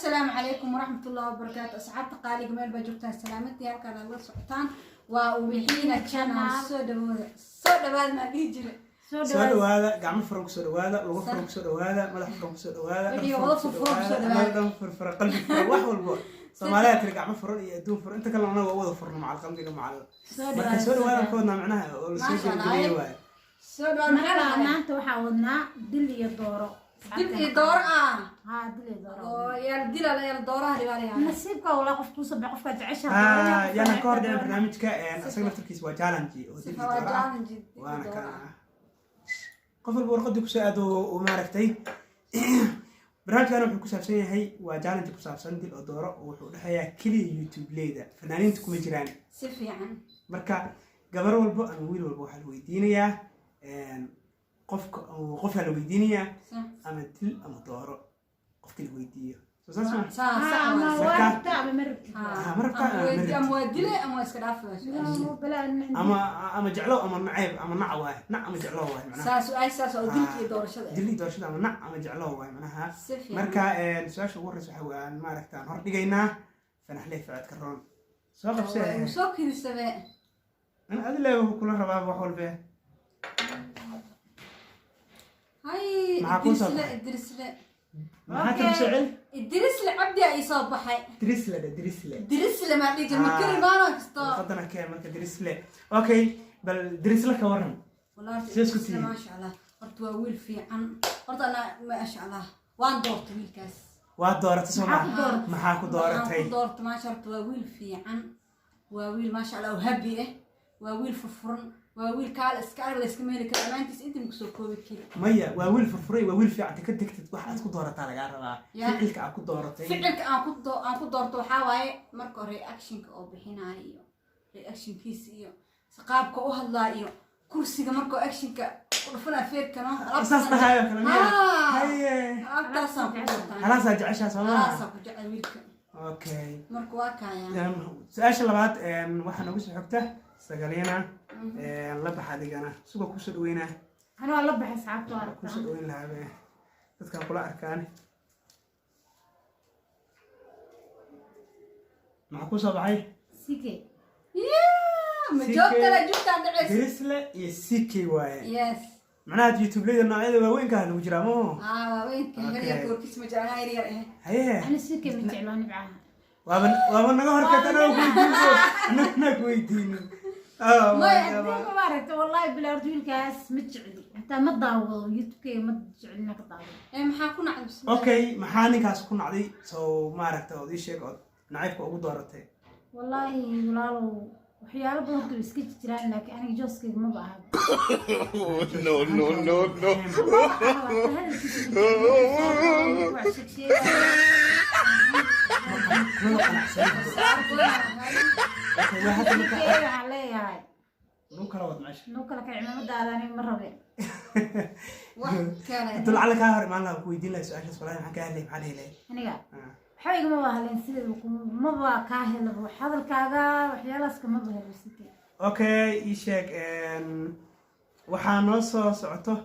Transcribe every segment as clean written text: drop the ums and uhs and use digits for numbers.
Asalaamu calaykum waraxmatullahi wabarakaatu. Asxaabta qaaliga, meel baa joogtaan, salaamadii halkaan aad la socotaan waa Ubixiina Channel. Soo dhawooda, soo dhawaada maa dhihi jira. Soo Soo dhawaada, gacmo furan kusoo dhawaada, lugo furan kusoo dhawaada, madax furan kusoo dhawaada, dhar Wixii furan wada kusoo furfuran kusoo dhawaada, dhawaada. annaga dhan furfuran, qalbi furan, wax walbo. Soomaaliya tiri gacmo furan iyo adduun furan, inta kalena anaga waa wada furno macal qalbiga macal. Soo Marka soo dhawaada ka wadnaa macnaha oo lasoo Maasha Allah. gebagabeeyey waaye. Soo dhawaada, maxaa Marka lahaa? Maanta waxaa wadnaa dil iyo dooro. Dil iyo dooro ah. Haa, dil iyo dooro. Oo yaal dila yaal dooraha dhibaalayaa. Nasiibka walaa qof kuu soo baxay, qofkaa jeceshaha. Ah, yaana ka hor dhicin barnaamijka asaga laftarkiisa waa challenge oo dil Sifa iyo waa dooro ah. challenge dil iyo Waana dooro kana ah. Qof walba warqadii kusoo aado uu maaragtay. Barnaamijkan wuxuu ku saabsan yahay waa challenge ku saabsan dil oo dooro, oo wuxuu udhexeeyaa keliya YouTube-leyda, fanaaniinta kuma jiraan. Si fiican. Marka gabar walbo ama wiil walba waxaa la weydiinayaa qofka, qofaa la weydiinayaa ama dil ama dooro qofkii la weydiiyo. Soo saas ma Saa sax Ama waa. waa Marka- rabtaa ama ma rabtid. Ah, ma rabtaa Ama ama ma weydii- ama rabtid. waa dile ama waa iska dhaafi waa su-aasha. Ama jeclow ama nacayb ama nac waay, nac ama jeclow waay macnaha. Saa su-aasha saas oo dilka iyo doorashada ah. Dil iyo doorashada ama nac ama jeclow waay macnaha. Si fiican. Marka su-aasha ugu horreysa waxa waan maaragta aan hor dhigaynaa Fanaxley Facadka Roon soo qabsee. Waa soo kirisabe. An adi leeba kula rabaa wax walbe. Hay. Maxaa kuu soo Idrisle. baxay? Idrisle. Maxaa kala soo cel? Idrisle Cabdi aa ii soo baxay. Drisle dhe, Drisle. Drisle maa dhihi jira, ma Ah. kari maano kasto. Warqadana kee marka Drisle. Okay, bal Drisle ka waran. Wallahi Sidee isku Idrisle, tihiin? Maasha Allah, horta waa wiil fiican horta. Ana maasha Allah waan doortay wiilkaas. Waa dooratay soo Maxaa maa ku dooratay? Maxaa ku dooratay? Waxaan ku doortay, maasha, horta waa wiil fiican, waa wiil maasha Allah oo happy ah, waa wiil furfuran, waa wiil kaala iska arag, la iska meeli karo, amaantiisa inta maku soo koobi kari. Maya, waa wiil furfuray, waa wiil fiican, ka degtid wax aad ku doorataa lagaa rabaa. Ya. Ficilka aad ku dooratay. Ficilka aan ku doorto waxaa waaye marka hore reactionka oo bixinaayo iyo reactionkiisa iyo qaabka u hadlaa iyo kursiga markuu actionka ku dhufanaa feerkano. Saas dhahayo kale miya? Ah. Haye. Alaabtaasaan ku doortaa. Halaasaa jeceshaa soo maaha? Halaasaa ku jecel wiilka. Okay. Marka waa kaaya. Su-aasha labaad waxaa noogu soo xigta Sagaliina. La bax adigana, suga kusoo dhaweynaa. Ani waa la baxay, asxaabta waa Kusoo aragtaa. dhaweyn lahaa be dadkaan kula arkaan. Maxaa kusoo baxay? Sike. Yeah, ma CK. joogtala joogtaan dhacaysa. Drisle iyo CK waaye. Yes. Macnaha YouTube-leyda noocyada waaweynkaa lagu jiraa maho? Aa, waaweynka. Okay. Yaryarka warkiis ma jeclaa, yaryar eh. Haye. Ani sike ma jeclaa, nibcaha. Waaba naga horkata, anaga kuweydiino, anagana kuweydiinin. Oh, Maya, my God. Hadii ma aragta, wallahi bilaa, horta wiilkaas ma jecli, hataa ma daawado YouTube-kayga, ma jecli inaan ka daawado. Ee, maxaa ku nacday? Bismillah. Okay, maxaa ninkaas ku nacday? Soo maaragta ood ii sheeg ood nacaybka ugu dooratay. Wallaahi walaalow, waxyaalo badan horta way iska jiraan, laakiin aniga jooskayga maba aha. No, no, no, no. Maba aha, hadalkiisa ma jecli. Wax sheeg sheegaya. Mana qanacsan. Okay, waa hadda marka Wiilkayga waxaan leeyahay nuu kala wad meesha. Nuu kala kay cimaamadaada, aniga ma rabe. Wax kale. Intuu lacala kaa hor imaan lahaa ku weydiin lahaa su-aashaas, walahi maxaan ka hadlay, maxaa dhihi lahayd? Aniga Ah. waxba igama hadleen sideeda, maba kaa helaba wax hadalkaaga, waxyaalahaas kamaba helo sike. Okay, ii sheeg waxaa noo soo socoto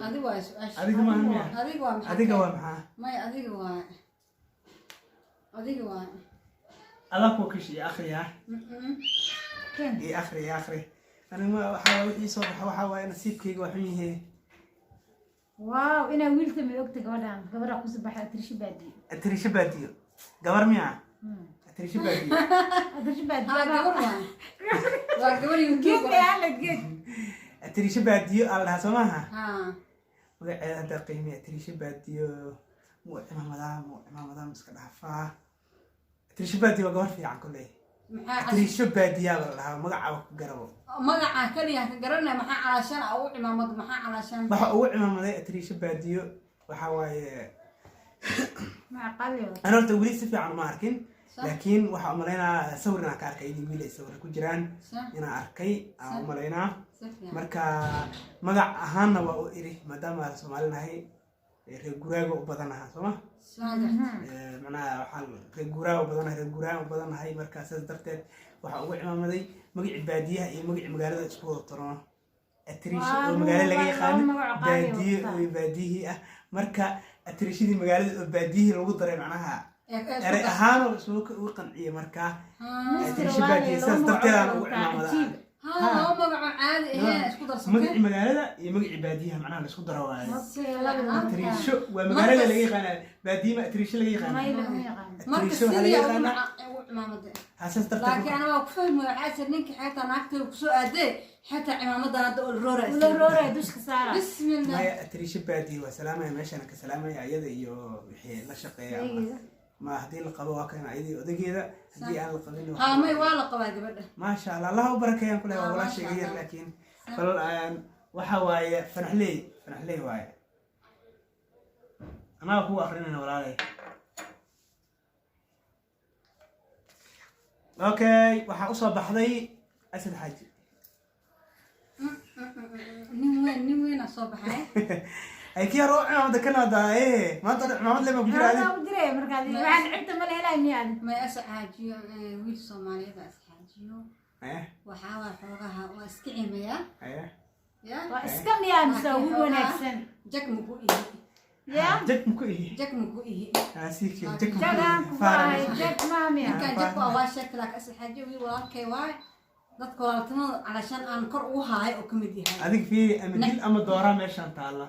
Adiga waa su-aasha. Adiga maaha miya? Adiga waa maxaa? Adiga waa maxaa? Maya, adiga waa, adiga waa. Adaa kuwa kish iyo akhriya. Mm-mm. Ken. Iyo akhri, iyo akhri. Aniga waxaa wixii soo baxa waxaa waaye nasiibkayga waa xun yahay. Wow, inaa wiilka ma ogta gabadhan, gabadha kusoo baxay Atirisho Baadiyo. Atirisho Baadiyo gabar miya? Atirisho Baadiyo. Atirisho Baadiyo. Haa, gabar waa gabar Geed YouTube. bay ahayd, geed. Atirisho Baadiyo aa la dhahaa soo maaha? Haa. Magaceeda hadda qiimey. Atirisho Baadiyo muu cimaamadaa, muu cimaamadaa, ma iska dhaafaa? Atirisho Baadiyo waa gabar fiican kolley. Maxaa Atirisho Baadiyaa la dhahaa, magacaaba ku garabo. Magaca kaliya ka garanaya, maxaa calaashaan ugu cimaamad, maxaa calaashaan? Waxa ugu cimaamaday Atirisho Baadiyo waxaa waaye Magaca qaali wada. Ana horta weli si fiican uma arkin, laakiin waxaa umalaynaa sawir inaan ka arkay, inay wiil ay sawir ku jiraan inaan arkay aan umalaynaa. Si fiican. Marka magac ahaanna waa u iri maadaama aan Soomaali nahay, reer guraaga u badanaha sooma? Soo gartay. Macnaha waxaan reer guuraa u badanahay, reer guuraa u badanahay. Marka sidaas darteed waxaa ugu cimaamaday magacii baadiyaha iyo magacii magaalada isku wada tarno, Atriisha Waa oo magaalo laga laba yaqaano, magac qaali baadiye wataa. oo baadiyihii ah marka. Atirishadii magaalada oo baadiyihii lagu daray, macnaha erey ahaan oo isugu ugu qanciyay markaa. Mister Atirisho Wale, baadiye, sidaas laba darteedaan magac ugu oo cimaamadaa. cajiib. Ha, laba magaco caadi aheen isku darsatay. Magacii magaalada iyo magacii baadiyaha macnaha la isku daro waaye. Okay, labada. Atirisho waa magaalada laga yaqaanaa, baadiye ma atirisho laga May yaqaanaa. lagama yaqaano. Marka Atirisho waxaa laga sidii yaqaanaa ugu cimaamaday. Ha, sidaas darteed. Laakiin ana waa ku fahmi waaya, waxaa jira ninkii xeetaa naagtay kusoo aadee, xeetaa cimaamadan hadda ol roora. Ula rooraya, dushka saara. Bismillah. Maya, atirisho baadiye waa salaamaya, meeshana ka salaamaya iyada iyo wixii la shaqeeya Odaygeeda. Ma haddii la qabo waa kan iyada iyo odageeda, haddii aan la qabin Haa, may, waa la qabaa gabadha. Maasha Allah, Allah u barakeeyaan kule, waa Ah, walaashayga maasha yar. Allah. Laakiin bal waxa waaye fanaxley, fanaxley waaye, anaa kugu akrinayna walaalay. Okay, waxaa usoo baxday Asad Xaaji. Nin weyn, nin weynaa soo baxay. Ay kii hore u cimaamada kana wadaa maanta hore cimaamad le ma ku jira Cimaamada adi. ku jiray markaad waxaan cibta ma la helay miya adi? May, Asad Xaajiyo wiil Soomaaliyeed Asad Xaajiyo. Waxaa waa xoogaha waa iska cimayaa. Ya. Waa iska miyaa mise waa wiil wanaagsan? Jag maku ihi. Ya. Jag maku ihi. Jag maku ihi. Sii keen jag maku Jagaan ihi. ku Faara ahay meesha. jag maa miya? Ninkan jag waa waa sheegtay, laakiin Asad Xaajiyo wiil walaalkay waay, dadka walaaltinimada calashaan aan kor ugu haayo oo kamid yahay. Adiga fiiri, ama dil ama dooraa meeshaan taalla.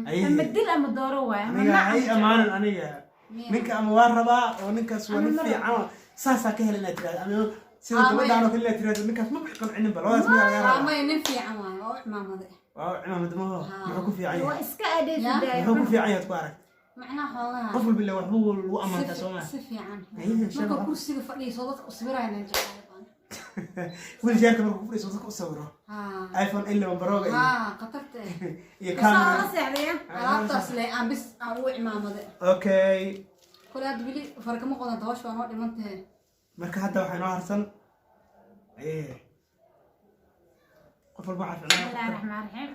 Ayay. Ama dil ama dooro waay ama Aniga nac hay ama amaanan aniga. Miya? Ninka ama waa rabaa oo ninkaas waa Ama nin ma fiican oo saasaa ka hela inaad tirahdo, ama sida Ah, gabadhaan oo kale inaad tirahdo ninkaas ma qancinin ba, labadaas miyaa laga Aa, rabaa? May, nin fiican waayo, waa u cimaamaday. Waa cimaamad maho. Ah. Muxuu ku fiican jecel. Waa yahay? iska adheysa Ya. daaya. Muxuu ku fiican yahay ad ku aragtay? Macnaha xoogaha Qof walba ille waxbuu lagu ammaantaa, soo maa? Si fiican. Ayuu, Marka kursiga fadhiiso dadka u sawirayna jecel baan. Wheelchairka markuu ku fadhiiso dadka u sawiro. iPhone 11 Pro-ga iyo Haa, khatarta eh. iyo Saa la camera. seexdaya. Alaabtaas le aan bis aan ugu cimaamaday. Okay. Kole hadda weli farkama qodanta, hawsha waa noo dhiman tahay. Marka hadda waxaa inoo harsan qof walba waxaa Bismillahi ficnaa. Raxmaani raxiim.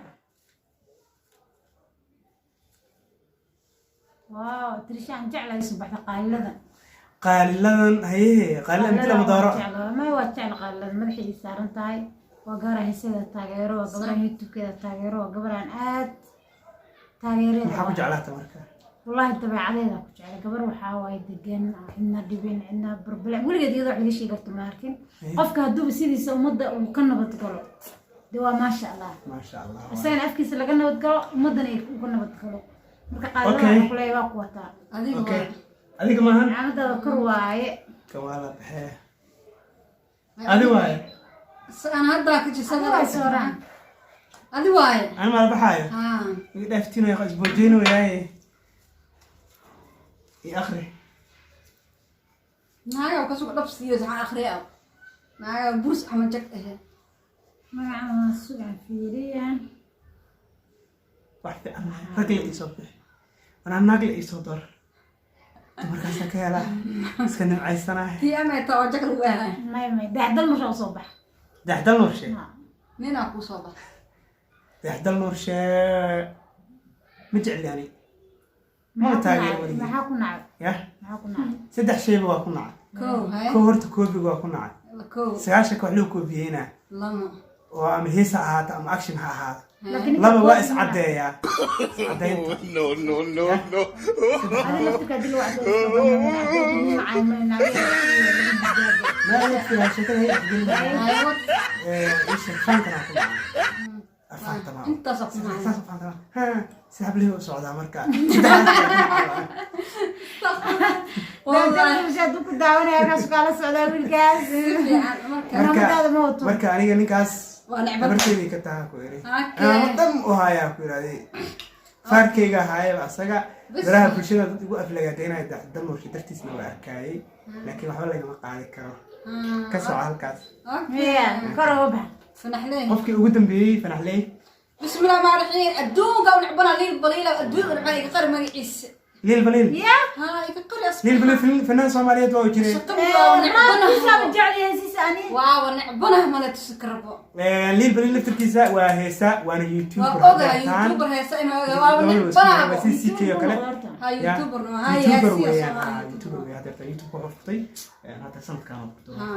Wow, tirishaan jeclahay subaxda qaalilada. Qaaliladan haye, qaaliladan dil ama dooro? May, waa jecel qaalilada, madaxay ii saaran tahay, waa gabaraan heesadeeda taageero, waa gabaraan YouTube-keeda taageero, waa gabaraan aad taageereeda. Maxaa ku jeclaata marka? Wallaahi dabeecadeeda ku jeclay. Gabar waxaa waaye degan, aan cidna dhibin, cidna problem weligeed iyadoo wax laga sheegi karto ma arkin. Qofka hadduuba sidiisa ummadda uu ka nabad galo, dee waa maasha Allah. Maasha Allah. Isagana afkiisa laga nabad galo, ummaddana ay uga nabad galo. Marka Okay. qaalilada kuleeya waa ku wataa. Adiga Okay. waa Adiga maahan. Cimaamadaada kor waaye. Kan waa la baxee, adi waaye. Aan haddaa ka jisada. Adiga waa sooraan. Adi waaye. Ani maa la baxaayo? Haa. Iga dhaaftinayo, isboojeynayo iyo akhri. Naaga kasuga dhab siiyo, waxaan akhriya naaga burs ama jag ahe. Magaca waa sugan, fiiriya. Wax fiican waaye. Rag la iisoo bixi wanaa, naag la iisoo door, dumarkaasaa ka helaa, iska nimcaysanahay. Tii amay taa oo jag lagu ahay. May, may, daxdal masha usoo bax. Daxdal Noorshe. Ninaa kuu soo bax. Daxdal Noorshe ma jecli ani, mana taageero weligii. Maxaa ku nacay? Yah. Maxaa ku nacay? Saddex shayba waa ku nacay. Kow, haye. Kow, horta koobiga waa ku nacay. Kow. 90-ka wax loo koobiyeynaa Lama. oo ama hees ha ahaato ama action ha ahaato. Laakiin Laba, waa iscaddeeyaa, iscaddeynta. No, no, no, no. Adi laftirkaa dil wacdo. Meel laftigaa sheekada hay dhexgelin. Haye, wad. Isha faankana ku nacay, afaantama. Intaasaa ku nacay. Saas afaantama ha, si hablihii u socdaa marka. Wallaahi. Ku daawanaya kaas kaala socdaa wiilkaas. Si fiican marka. Cimaamadaada ma wato. Marka aniga ninkaas Waa necbad. habarteydii ka taha ku iri. Okay. Cimaamad dhan u hayaa ku iraday, faarkayga haayaba asaga. Bas. Baraha bulshada dad igu aflagaadaynaya Daxdalnuurshe dartiisna waa arkaayay, laakiin waxba lagama qaadi karo. Ka soco halkaas. Okay. Ya kor uga bax. Fanaxley. Qofkii ugu dambeeyey, Fanaxley. بسم الله الرحمن الرحيم. adduunka u necbana Liil Baliila, adduunka u necbana. Iga qari magaciisa. Liil Baliil. Ya. Ha, iga qari asma. Liil Baliil fanaan Soomaaliyeed waa uu jiray. Shaqo waa necbana. Maankiisaaba jecel yahay siis ani. Waa necbana, mana tusi karbo. Liil Baliil laftirkiisa waa heesa, waana YouTuber. Waa ogaa. Hadeertaan. YouTuber heesa inuu ogaa, waa Labadaba necbana. isku waa si CK oo kale. Ha, Ya, YouTuber no ha. YouTuber heesiya weeyaan. Soomaali. Ha, YouTuber weeyaan. Hadeertaan YouTube wuxuu furtay hadda sanadkan oo furtay. Ha.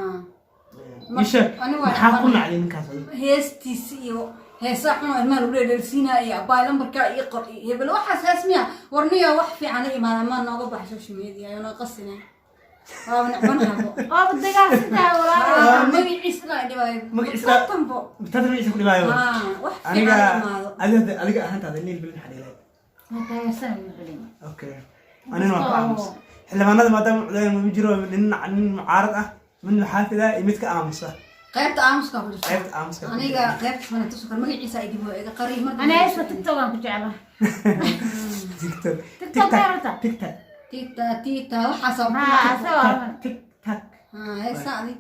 Ii sheeg, Ani waa maxaa ku necbana. nacday ninkaas adiga? Heestiisa iyo Heesaa xun oo ilmaha lagu dheedheelsiinaa iyo abaay lambarkaa iyo qor iyo hebel, waxaas hees miya? Warniyo wax fiican la imaada ma nooga baxa social media ayo noo qasine, waaba necbanahabo. Waaba dagaalsantahay, walaal. Magaciisa dhan dhibaayo. Magaciisa- Tanbo. Tata magaciisa ku dhibaayo. Wax fiican Aniga la imaado. Adiga ahaantaada Niil Bilin maxaa dhihi? Waa taageersan Niil Bilin. Okay, anina waa ka aamusa xildhibaanada maadaama cudeen ma jiro nin mucaarad ah, mid muxaafid ah iyo mid ka aamusa. Qaybta aamuska ku jirta. Qaybta aamuska ku Aniga jirta. Qaybta mana tusi karo, magaciisa ay dhiboo iga qari mar. Ana heesta TikTok aan ku jeclaa. TikTok. TikTok ka TikTok. Tita tita waxaas. Ha, asaga. TikTok. Heesa adi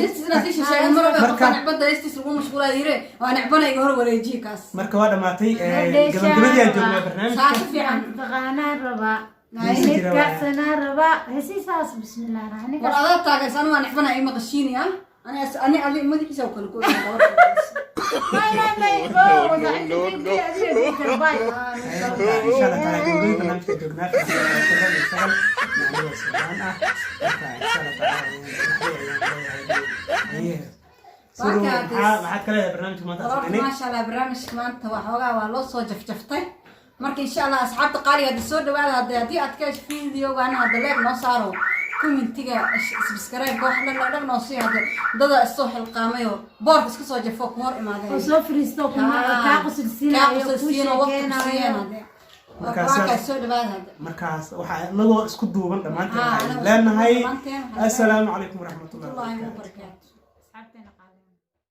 heestiis inaad sii sheegay mar walba. Qofka necbada heestiis lagu mashquulaa yire, waa necbana, iga hor wareejiye kaas. Marka waa dhamaatay. Gabadheesha Gabagabadii aan joognaa rabaa. barnaamijka. Saa si fiican. Taqaanaa rabaa. Heesi jira waa. Midkaasanaa rabaa heesiisaas, bismillaah. War Aniga adaa taagaysa, anu waa necbana, ima qashiini ah. Ani adi magaciisa u kala gooy. May may may. No, no, no, no. Insha Allah taala gabagabadii barnaamijka joognaa, sagal anigoo Suldaan ah. Marka insha Allah taala maxaad ka leedahay barnaamijka maanta aad sameynay? Maasha Allah, barnaamijka maanta waxoogaa waa loo soo jafjaftay. Marka insha Allah asxaabta qaaliga hadda soo dhawaada. Hadda haddii aad ka hesho videogan, hadda like noo saaro, commentiga, subscribe, wax dhan dhan noo sii. Hadda dada isoo xilqaamayo, boorka iska soo jafo ku hor imaadeen. Oo soo fariisto, kaa qusulsiinayo, kuu qusulsiinayo, waqti ku siiyeen. sheekeynayo. Hadde Markaas- waa kaa soo dhawaada hadda. Markaas waxaa inagoo isku duuban dhammaanteen Ah, waxaan anagoo isku leenahay duuban dhammaanteen waxaan assalaamu calaykum waraxmatullahi Wallaahi wabarakaatu. wabarakaatu. Asxaabteena.